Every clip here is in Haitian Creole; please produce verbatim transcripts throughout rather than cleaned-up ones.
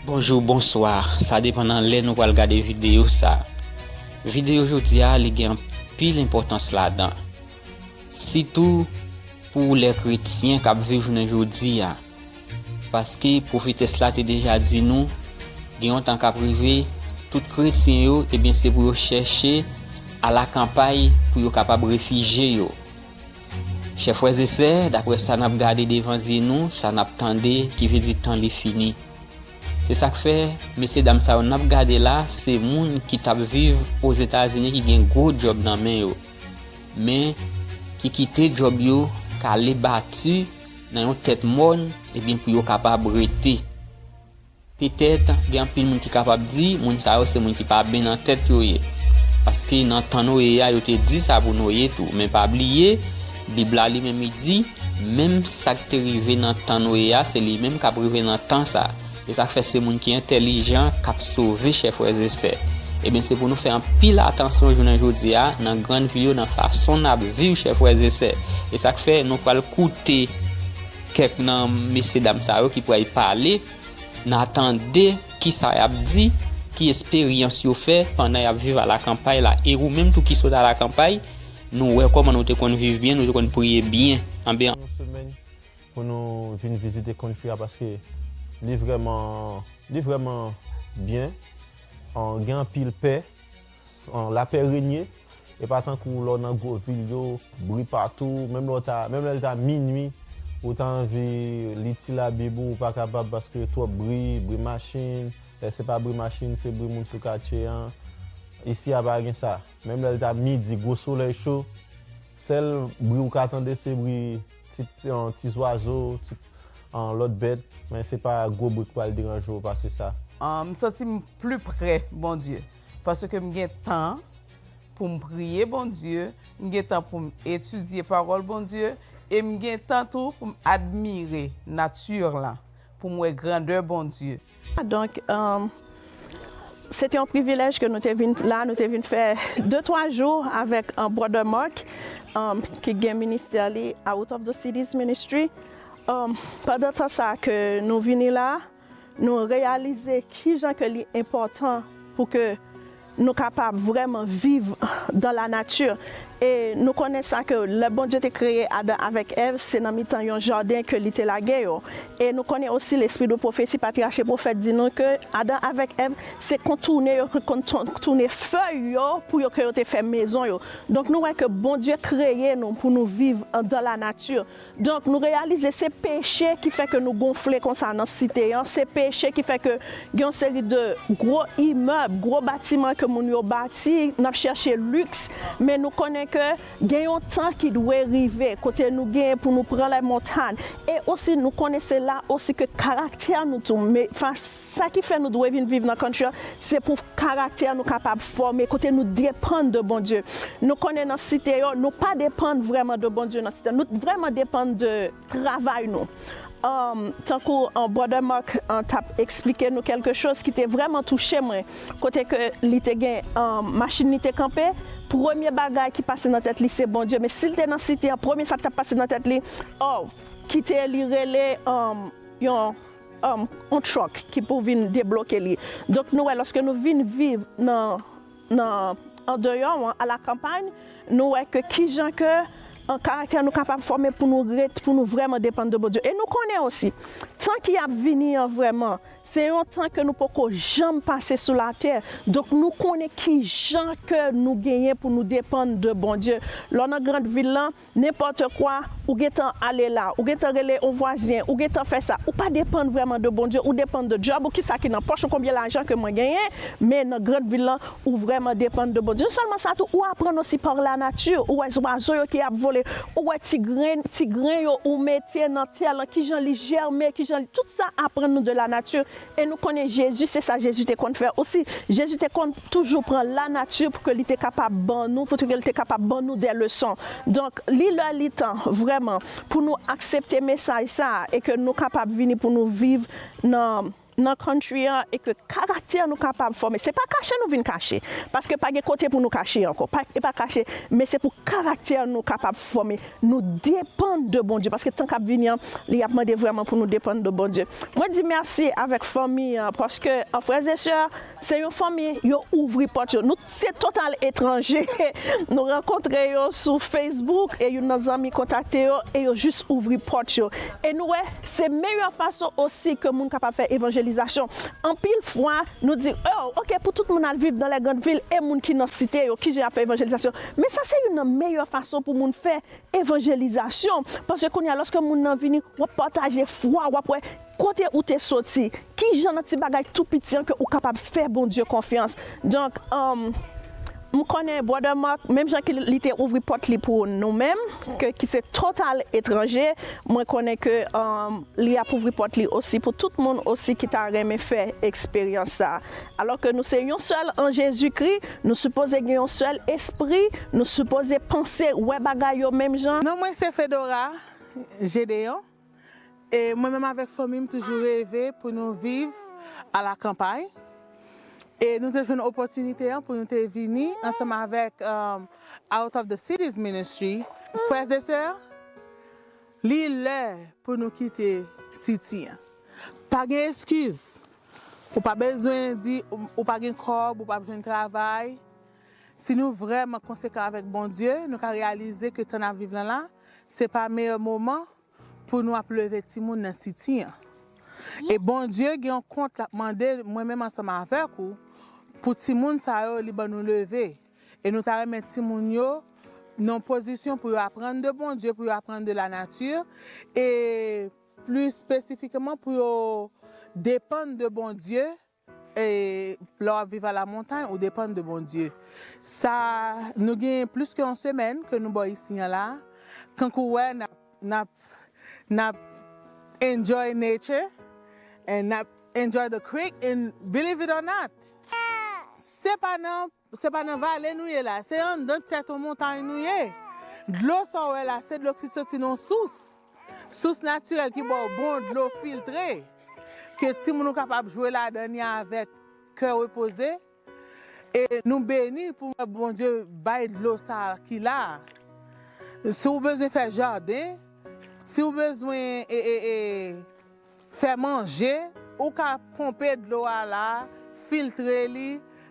Bonjou, bonswa, sa depann nan lè nou pral gade videyo sa. Videyo jodi a, li gen anpil enpòtans ladan. Sitou pou lè kretyen k ap viv jounen jodi a. Paske pwofetès la te deja di nou, gen yon tan k ap rive, tout kretyen yo, ebyen se pou yo chèche al akanpay pou yo kapab refijye yo. Chè frè e sè, daprè sa n ap gade devan zye nou, sa n ap tande, ki vle di tan li fini. Se sa k fè, mesye dam sa yo n ap gade la, se moun ki t ap viv Ozetazini ki gen gwo djòb nan men yo. Men, ki kite djòb yo kale bati nan yon tèt mòn, ebyen pou yo kapab rete. Petèt, gen anpil moun ki kapab di, moun sa yo se moun ki pa ben nan tèt yo ye. Paske nan tan Noye a, yo te di sa pou Noye tou. Men pa bliye, Bib la li menm li di, menm sa k te rive nan tan Noye a, se li menm k ap rive nan tan sa. E sa k fè se moun ki entèlijan k ap sove, chè frè e sè. Ebyen, se pou nou fè anpil atansyon jounen jodi a nan grann vi yo, nan fason n ap viv, chè frè e sè. E sa k fè nou pral koute kèk nan mesye dam sa yo ki pral pale, n a tande kisa y ap di, ki esperyans yo fè pandan y ap viv alakanpay la. E ou menm tou ki sot alakanpay, nou wè kòman nou te konn viv byen, nou te konn priye byen. Anben, yon semèn pou nou vin vizite country a paske li vrèman, li vrèman byen. An, gen anpil pè, an, lapè renye. E pa tankou lè w nan gwo vil yo, bri patou, menm lè w ta, menm lè l ta minui, ou ta anvi li ti Labib ou, ou pa kapab paske twòp bri, bri machin, lè se pa bri machin, se bri moun sou katye an. Isi a pa gen sa. Menm lè l ta midi, gwo solèy cho, sèl bri ou ka tande se bri ti, ti, ti zwazo, ti, lòt bèt, men se pa gwo bri k pral deranje w pase sa. Ah, m santi m pli pre Bondye, paske m gen tan pou m priye Bondye, m gen tan pou m etidye pawòl Bondye, e m gen tan tou pou m admire nati lan, pou m wè grandè Bondye. Donk, um, se te yon privilèj ke nou te vin la, nou te vin fè de twa jou avèk, um, Brother Mark, um, ki gen ministè li Out of the Cities Ministry. Um, pandan tan sa ke nou vini la, nou reyalize kijan ke li enpòtan pou ke nou kapab vrèman viv dans la nature. E nou konnen sa ke lè Bondye te kreye Adan avèk Èv, se nan mitan yon jaden ke li te lage yo. E nou konnen osi lespri de pwofesi, patriyach e pwofèt di nou ke Adan avèk Èv, se kontoune yo, ke kontoune fèy yo pou yo, ke yo te fè mezon yo. Donk nou wè ke Bondye kreye nou pou nou viv dans la nature. Donk, nou reyalize se peche ki fè ke nou gonfle konsa nan site an, se peche ki fè ke gen yon seri de gwo imèb, gwo batiman ke moun yo bati, n ap chèche liks, men nou konnen ke gen yon tan ki dwe rive, kote nou genyen pou nou pran lè montàn. E osi, nou konnen se la osi ke karaktè nou tou, men, sa ki fè nou dwe vin viv nan country an, se pou karaktè nou kapab fòme, kote nou depann de Bondye. Nou konnen nan site yo, nou pa depann vrèman de Bondye nan site. Nou vrèman depann de travay nou. Um, tankou, um, Brother Mark, um, t ap eksplike nou kèlke choz ki te vrèman touche mwen. Kote ke li te gen, um, machin li te kanpe, premye bagay ki pase nan tèt li se Bondye. Men si l te nan site an, premye sa k t ap pase nan tèt li, oh, kite li rele, um, yon, um, yon truck ki pou vin debloke li. Donk nou wè, lòske nou vin viv nan, nan, andeyò an, alakanpay, nou wè ke kijan ke, an, karaktè nou kapab fòme pou nou ret, pou nou vrèman depann de Bondye. E nou konnen osi, tan ki ap vini an vrèman, se yon tan ke nou poko janm pase sou latè. Donk nou konnen kijan ke nou genyen pou nou depann de Bondye. Lè w nan grann vil lan, nenpòt kwa, ou gentan ale la, ou gentan rele yon vwazen, ou gentan fè sa. Ou pa depann vrèman de Bondye, ou depann de djòb ou, kisa ki nan pòch ou, konbyen lajan ke mwen genyen, men nan grann vil lan, ou vrèman depann de Bondye. Non sèlman sa tou, ou aprann osi par la nature, ou wè zwazo yo ki ap vole, ou wè ti grenn, ti grenn yo ou mete nan tè lan, kijan li jèmen, kijan li, tout sa aprann nou de la nature. E nou konnen Jezi, se sa Jezi te konn fè osi. Jezi te konn toujou pran la nature pou ke li te kapab ban nou, pou ke li te kapab ban nou de leson. Donk, li lè, li tan, vrèman, pou nou aksepte mesaj sa a e ke nou kapab vini pou nou viv nan, nan country an e ke karaktè nou kapab fòme. Se pa kache nou vin kache, paske pa gen kote pou nou kache ankò. Pa, e pa kache, men se pou karaktè nou kapab fòme. Nou depann de Bondye, paske tan k ap vini an, li ap mande vrèman pou nou depann de Bondye. Mwen di mèsi avèk fanmi an, paske, an, frè e sè, se yon fanmi, yo ouvri pòt yo. Nou se total etranje. Nou rankontre yo sou Facebook e youn nan zanmi kontakte yo e yo jis ouvri pòt yo. E nou wè, se meyè fason osi ke moun kapab fè evanjelizasyon. Anpil fwa, nou di, oh, ok, pou tout moun al viv dans les grandes villes e moun ki nan site yo, kijan y ap fè evanjelizasyon? Men sa se youn nan meyè fason pou moun fè evanjelizasyon. Paske kounye a, lòske moun nan vini, w ap pataje fwa, w ap wè kote ou te soti, kijan nan ti bagay tou piti an ke ou kapab fè Bondye konfyans. Donk, um, m konnen Brother Mark, menm jan ke li te ouvri pòt li pou nou menm, ke, ki se total etranje, mwen konnen ke, um, li ap ouvri pòt li osi pou tout moun osi ki ta renmen fè eksperyans sa. Alò ke nou se yon sèl an Jezikri, nou sipoze gen yon sèl espri, nou sipoze panse, wè bagay yo menm jan. Non, mwen se Fedora Gédéon. E mwen menm avèk fanmi m toujou reve pou nou viv a la kanpay. E nou te jwenn opòtinite an pou nou te vini ansanm avèk, um, Out of the Cities Ministry. Frè e sè, li lè pou nou kite siti an. Pa gen eskiz. Ou pa bezwen di ou, ou pa gen kòb, ou p ap jwenn travay. Si nou vrèman konsekan avèk Bondye, nou ka reyalize ke tan n ap viv lan la, se pa meyè moman pou nou ap leve timoun nan siti an. E Bondye gen yon kont l ap mande mwen menm ansanm avèk ou pou timoun sa yo li ban nou leve. E nou ta renmen timoun yo nan yon pozisyon pou yo aprann de Bondye, pou yo aprann de la nature, e plis espesifikman pou yo depann de Bondye. E lè w ap viv a la montagne, ou depann de Bondye. Sa, nou gen plis ke yon semèn ke nou bò isi an la. Kankou w wè, n ap, n ap, n ap enjoy nature and n ap enjoy the creek and believe it or not, se pa nan, se pa nan vale nou ye la, se anndan tèt yon montay nou ye. Dlo sa w wè la, se dlo ki soti nan yon sous. Sous natirèl ki ba w bon dlo filtre, ke timoun ou kapab jwe ladan li avèk kè repoze. E nou beni pou wè Bondye bay dlo sa a ki la a. Si w bezwen fè jaden, si w bezwen, e, e, e, fè manje, ou ka ponpe dlo a la, filtre li,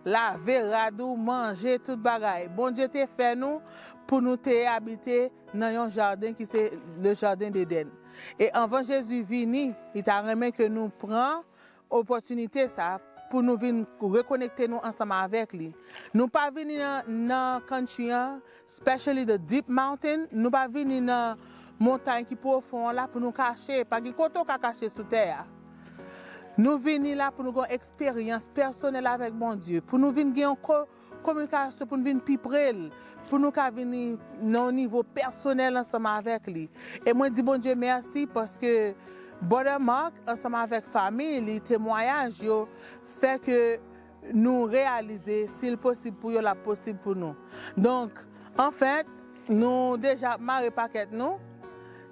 lave rad ou, manje, tout bagay. Bondye te fè nou pou nou te abite nan yon jaden ki se le jaden d'Eden. E anvan Jezi vini, li ta renmen ke nou pran opòtinite sa pou nou vin rekonekte nou ansanm avèk li. Nou pa vini nan, nan country an, especially the deep mountain, nou pa vini nan montay ki pwofon an la pou nou kache. Pa gen kote w ka kache sou tè a. Nou vini la pou nou gen yon eksperyans pèsonèl avèk Bondye, pou nou vin gen yon ko-, kominikasyon, pou nou vin pi pre l, pou nou ka vini nan yon nivo pèsonèl ansanm avèk li. E mwen di Bondye mèsi paske Brother Mark ansanm avèk fanmi li, temwayaj yo fè ke nou reyalize si l posib pou yo, l ap posib pou nou. Donk, anfèt, nou deja ap mare pakèt nou.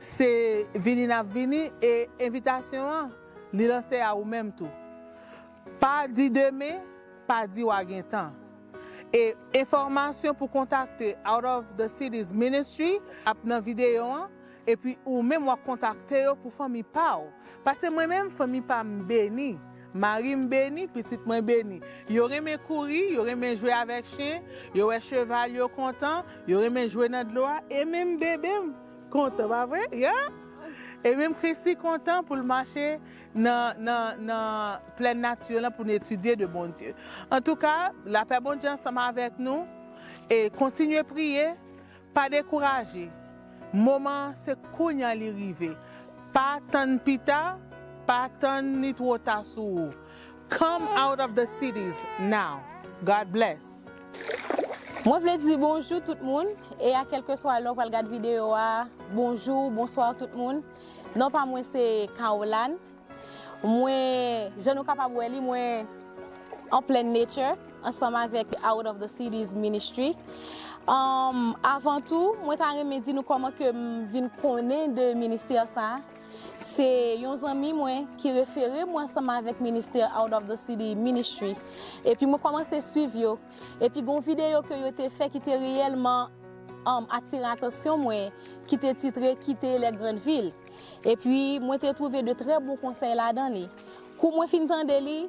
Se vini n ap vini e envitasyon an, li lanse a ou menm tou. Pa di demen, pa di w a gen tan. E enfòmasyon pou kontakte Out of the Cities Ministry ap nan videyo an, epi ou menm w ap kontakte yo pou fanmi pa w. Paske mwen menm, fanmi pa m beni, mari m beni, pitit mwen beni. Yo renmen kouri, yo renmen jwe avèk chen, yo wè cheval yo kontan, yo renmen jwe nan dlo a, e menm bebe m kontan, pa vre? Yeah? E menm Chrissy kontan pou l mache nan, nan, nan plèn nati lan pou n etidye de Bondye. Antouka, lapè Bondye ansanm avèk nou. E kontinye priye, pa dekouraje. Moman an se kounye a li rive. Pa tann pita, pa tann li twò ta sou ou. Come out of the cities now. God bless. Mwen vle di bonjou tout moun, e a kèlkeswa lè w pral gad videyo a, bonjou, bonswa tout moun. Non pa mwen se Caroline. Mwen, jan nou kapab wè li, mwen an plèn nature, ansanm avèk Out of the Cities Ministry. Um, avan tou, mwen ta renmen di nou kòman ke m vin konnen de ministè sa a. Se yon zanmi mwen ki refere mwen ansanm avèk ministè Out of the City Ministry. Epi mwen kòmanse swiv yo. Epi gon videyo ke yo te fè ki te reyèlman um, atire atansyon mwen, ki te titre Kite lè grann vil. Epi mwen te twouve de trè bon konsèy ladan li. Kou mwen fin tande li,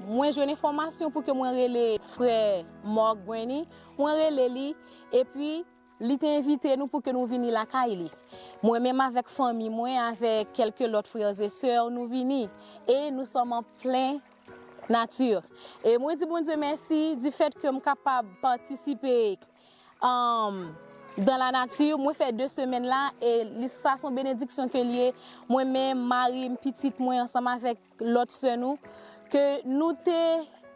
mwen jwenn enfòmasyon pou ke mwen rele frè Mark Granny. Mwen rele li, epi li te envite nou pou ke nou vini lakay li. Mwen menm avèk fanmi mwen, avèk kèlke lòt frè e sè, nou vini. E nou sòm an plen nati. E mwen di Bondye mèsi di fèt ke m kapab patisipe um, dans la nature. Mwen fè de semèn la e li sa son benediksyon ke l ye. Mwen menm, mari m, pitit mwen ansanm avèk lòt sè nou, ke nou te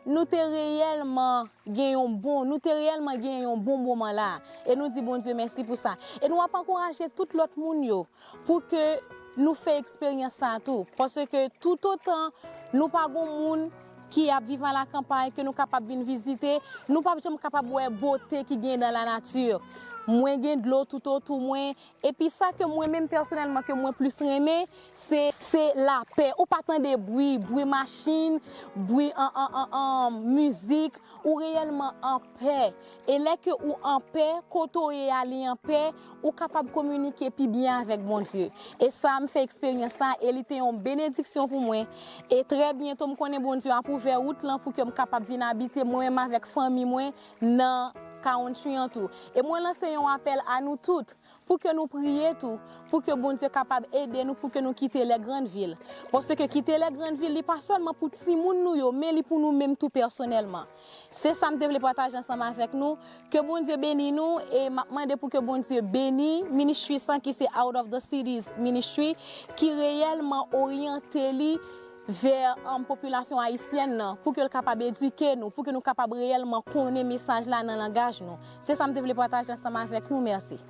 nou te reyèlman gen yon bon, nou te reyèlman gen yon bon moman la. E nou di Bondye mèsi pou sa. E nou ap ankouraje tout lòt moun yo pou ke nou fè eksperyans sa tou. Paske toutotan nou pa gon moun ki ap viv a la kanpay ke nou kapab vin vizite, nou p ap janm kapab wè bote ki gen dans la nature. Mwen gen dlo toutotou mwen, epi sa ke mwen menm pèsonèlman ke mwen plis renmen, se se lapè. Ou pa tande bri, bri machin, bri an, an, an, an, mizik, ou reyèlman an pè. E lè ke ou an pè, kote w ye a li an pè, ou kapab kominike pi byen avèk Bondye. E sa m fè eksperyans sa e li te yon benediksyon pou mwen. E trè byento m konnen Bondye ap ouvè wout lan pou ke m kapab vin abite mwen menm avèk fanmi mwen nan country an tou. E mwen lanse yon apèl a nou tout pou ke nou priye tou, pou ke Bondye kapab ede nou, pou ke nou kite lè grann vil. Paske kite lè grann vil, li pa sèlman pou timoun nou yo, men li pou nou menm tou pèsonèlman. Se sa m te vle pataje ansanm avèk nou. Ke Bondye beni nou e m ap mande pou ke Bondye beni ministry sa ki se Out of the Cities Ministry ki reyèlman oryante li vè um, popilasyon ayisyèn nan pou ke l kapab edike nou, pou ke nou kapab reyèlman konnen mesaj la nan langaj nou. Se sa m te vle pataje ansanm avèk nou. Mèsi.